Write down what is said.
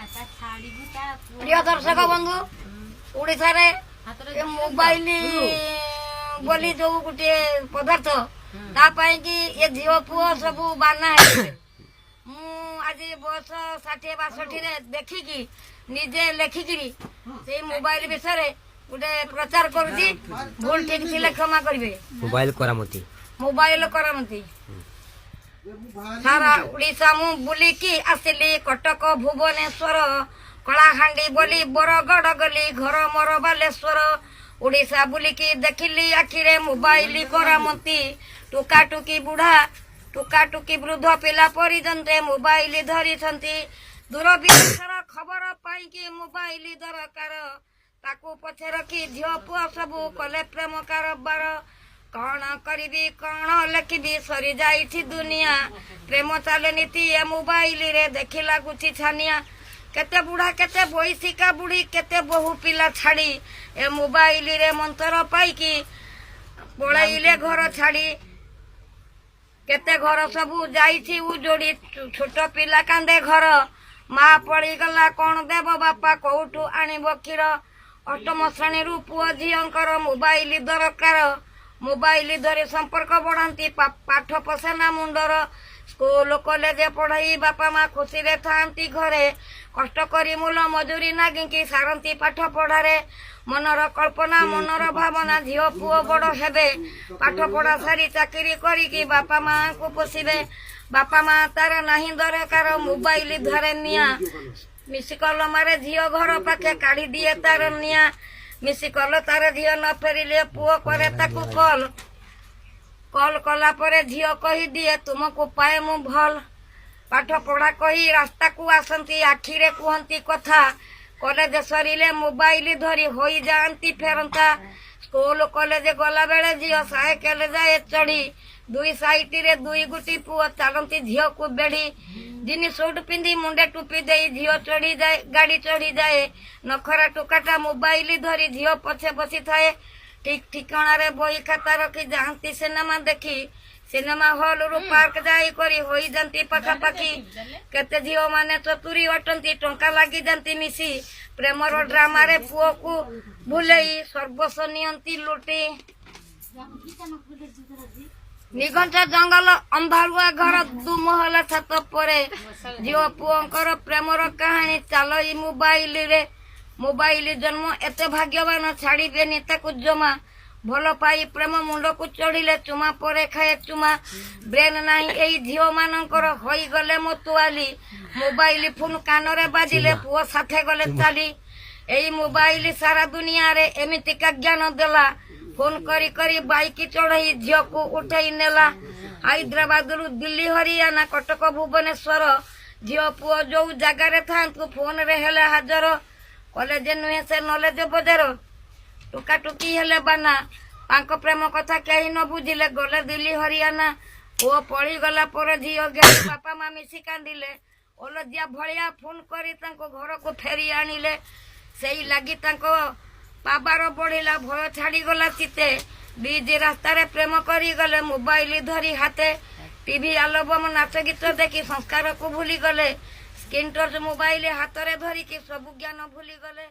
ପ୍ରିୟ ଦର୍ଶକ ବନ୍ଧୁ, ଓଡ଼ିଶାରେ ଏ ମୋବାଇଲ ବୋଲି ଯୋଉ ଗୋଟିଏ ପଦାର୍ଥ, ତା ପାଇଁ କି ଏ ଝିଅ ପୁଅ ସବୁ ବାନା ହେଇଗଲେ। ମୁଁ ଆଜି ବୟସ 60 62ରେ ଦେଖିକି ନିଜେ ଲେଖିକିରି ସେଇ ମୋବାଇଲ ବିଷୟରେ ଗୋଟେ ପ୍ରଚାର କରୁଛି। ଭୁଲ ଠିକ ଥିଲେ କ୍ଷମା କରିବେ। ମୋବାଇଲ କରାମତି। ମୋବାଇଲ କରାମତି। ସାରା ଓଡ଼ିଶା ମୁଁ ବୁଲିକି ଆସିଲି, କଟକ, ଭୁବନେଶ୍ୱର, କଳାହାଣ୍ଡି ବୋଲି ବରଗଡ଼ ଗଲି, ଘର ମୋର ବାଲେଶ୍ୱର। ଓଡ଼ିଶା ବୁଲିକି ଦେଖିଲି ଆଖିରେ ମୋବାଇଲ କରାମତି। ଟୁକା ଟୁକି, ବୁଢା, ଟୁକା ଟୁକି, ବୃଦ୍ଧ, ପିଲା ପର୍ଯ୍ୟନ୍ତେ ମୋବାଇଲ ଧରିଛନ୍ତି। ଦୂର ବିଦେଶର ଖବର ପାଇଁକି ମୋବାଇଲ ଦରକାର। ତାକୁ ପଛେ ରଖି ଝିଅ ପୁଅ ସବୁ କଲେ ପ୍ରେମ କାରବାର। କଣ କରିବି, କଣ ଲେଖିବି, ସରିଯାଇଛି ଦୁନିଆ। ପ୍ରେମ ଚାଲେ ନୀତି ଏ ମୋବାଇଲରେ, ଦେଖି ଲାଗୁଛି ଛାନିଆ। କେତେ ବୁଢା, କେତେ ବୟସିକା ବୁଢୀ, କେତେ ବହୁ ପିଲା ଛାଡି ଏ ମୋବାଇଲରେ ମନ୍ତର ପାଇକି ପଳେଇଲେ ଘର ଛାଡି। କେତେ ଘର ସବୁ ଯାଇଛି ଉଜୁଡି, ଛୋଟ ପିଲା କାନ୍ଦେ ଘର। ମା ପଳିଗଲା, କଣ ଦେବ ବାପା, କୋଉଠୁ ଆଣିବ କ୍ଷୀର? ଅଷ୍ଟମ ଶ୍ରେଣୀରୁ ପୁଅ ଝିଅଙ୍କର ମୋବାଇଲ ଦରକାର। ମୋବାଇଲ ଧରି ସମ୍ପର୍କ ବଢାନ୍ତି, ପାଠ ପଶେନା ମୁଣ୍ଡର। ସ୍କୁଲ କଲେଜ ପଢେଇ ବାପା ମା ଖୁସିରେ ଥାଆନ୍ତି ଘରେ। କଷ୍ଟ କରି ମୂଲ ମଜୁରୀ ନାଗିକି ସାରନ୍ତି ପାଠ ପଢାରେ। ମନର କଳ୍ପନା, ମନର ଭାବନା, ଝିଅ ପୁଅ ବଡ ହେବେ, ପାଠ ପଢା ସାରି ଚାକିରି କରିକି ବାପା ମାଙ୍କୁ ପୋଷିବେ। ବାପା ମା ତାର ନାହିଁ ଦରକାର, ମୋବାଇଲ ଧରେ ନିଆଁ। ମିସ୍ କଲ ମାରେ ଝିଅ ଘର ପାଖେ, କାଢି ଦିଏ ତାର ନିଆଁ। ମିସ୍ କଲ ତାର ଝିଅ ନ ଫେରିଲେ ପୁଅ କରେ ତାକୁ କଲ୍। କଲ୍ କଲା ପରେ ଝିଅ କହିଦିଏ, ତୁମକୁ ପାଏ ମୁଁ ଭଲ। ପାଠ ପଢା କହି ରାସ୍ତାକୁ ଆସନ୍ତି, ଆଖିରେ କୁହନ୍ତି କଥା। କଲେଜ ସରିଲେ ମୋବାଇଲ ଧରି ହୋଇଯାଆନ୍ତି ଫେରନ୍ତା। ସ୍କୁଲ କଲେଜ ଗଲା ବେଳେ ଝିଅ ସାଇକେଲ ଯାଏ ଚଢି। ଦୁଇ ସାଇଟିରେ ଦୁଇ ଗୋଟି ପୁଅ ଚାଲନ୍ତି ଝିଅକୁ ବେଢି। ଜିନି ସୁଟ ପିନ୍ଧି, ମୁଣ୍ଡେ ଟୁପି ଦେଇ ଝିଅ ଚଢିଯାଏ, ଗାଡି ଚଢିଯାଏ। ନଖରା ଟୋକାଟା ମୋବାଇଲ ଧରି ଝିଅ ପଛେ ବସିଥାଏ। ଠିକ ଠିକଣାରେ ବହି ଖାତା ରଖି ଯାଆନ୍ତି ସିନେମା ଦେଖି। ସିନେମା ହଲରୁ ପାର୍କ ଯାଇ କରି ହୋଇଯାନ୍ତି ପାଖାପାଖି। କେତେ ଝିଅ ମାନେ ଚତୁରୀ ଅଟନ୍ତି, ଟଙ୍କା ଲାଗିଯାନ୍ତି ମିଶି। ପ୍ରେମର ଡ୍ରାମାରେ ପୁଅକୁ ଭୁଲେଇ ସର୍ବସ୍ୱ ନିଅନ୍ତି ଲୁଟି। ନିଘଞ୍ଚ ଜଙ୍ଗଲ, ଅନ୍ଧାରୁଆ ଘର, ଦୁମହଲା ଛାତ ପରେ ଝିଅ ପୁଅଙ୍କର ପ୍ରେମର କାହାଣୀ ଚାଲଇ ମୋବାଇଲରେ। ମୋବାଇଲ ଜନ୍ମ ଏତେ ଭାଗ୍ୟବାନ, ଛାଡିବେନି ତାକୁ ଜମା। ଭଲ ପାଇ ପ୍ରେମ ମୁଣ୍ଡକୁ ଚଢିଲେ ଚୁମା ପରେ ଖାଏ ଚୁମା। ବ୍ରେନ ନାହିଁ ଏଇ ଝିଅ ମାନଙ୍କର, ହୋଇଗଲେ ମତୁଆଲି। ମୋବାଇଲ ଫୋନ କାନରେ ବାଜିଲେ ପୁଅ ସାଥେ ଗଲେ ଚାଲି। ଏଇ ମୋବାଇଲ ସାରା ଦୁନିଆରେ ଏମିତିକା ଜ୍ଞାନ ଦେଲା, ଫୋନ କରି କରି ବାଇକ ଚଢେଇ ଝିଅକୁ ଉଠେଇ ନେଲା। ହାଇଦ୍ରାବାଦରୁ ଦିଲ୍ଲୀ, ହରିୟାଣା, କଟକ, ଭୁବନେଶ୍ୱର, ଝିଅ ପୁଅ ଯୋଉ ଜାଗାରେ ଥାଆନ୍ତୁ ଫୋନରେ ହେଲେ ହାଜର। କଲେଜ ନୁହେଁ ସେ ନଲେଜ ବଜାର, ଟୁକା ଟୁକି ହେଲେ ବାନା। ତାଙ୍କ ପ୍ରେମ କଥା କେହି ନ ବୁଝିଲେ ଗଲେ ଦିଲ୍ଲୀ, ହରିୟାଣା। ପୁଅ ପଳିଗଲା ପରେ ଝିଅ ଗେଲି ବାପା ମା ମିଶି କାନ୍ଦିଲେ। ଅଲଜିଆ ଭଳିଆ ଫୋନ କରି ତାଙ୍କ ଘରକୁ ଫେରି ଆଣିଲେ। ସେଇ ଲାଗି ତାଙ୍କ ପାବାର ବଢିଲା, ଭୟ ଛାଡିଗଲା ଚିତେ। ବିଜ ରାସ୍ତାରେ ପ୍ରେମ କରିଗଲେ ମୋବାଇଲ ଧରି ହାତେ। ଟିଭି ଆଲବମ, ନାଚ ଗୀତ ଦେଖି ସଂସ୍କାରକୁ ଭୁଲିଗଲେ। ସ୍କ୍ରିନ୍ ଟଚ୍ ମୋବାଇଲ ହାତରେ ଧରିକି ସବୁ ଜ୍ଞାନ ଭୁଲିଗଲେ।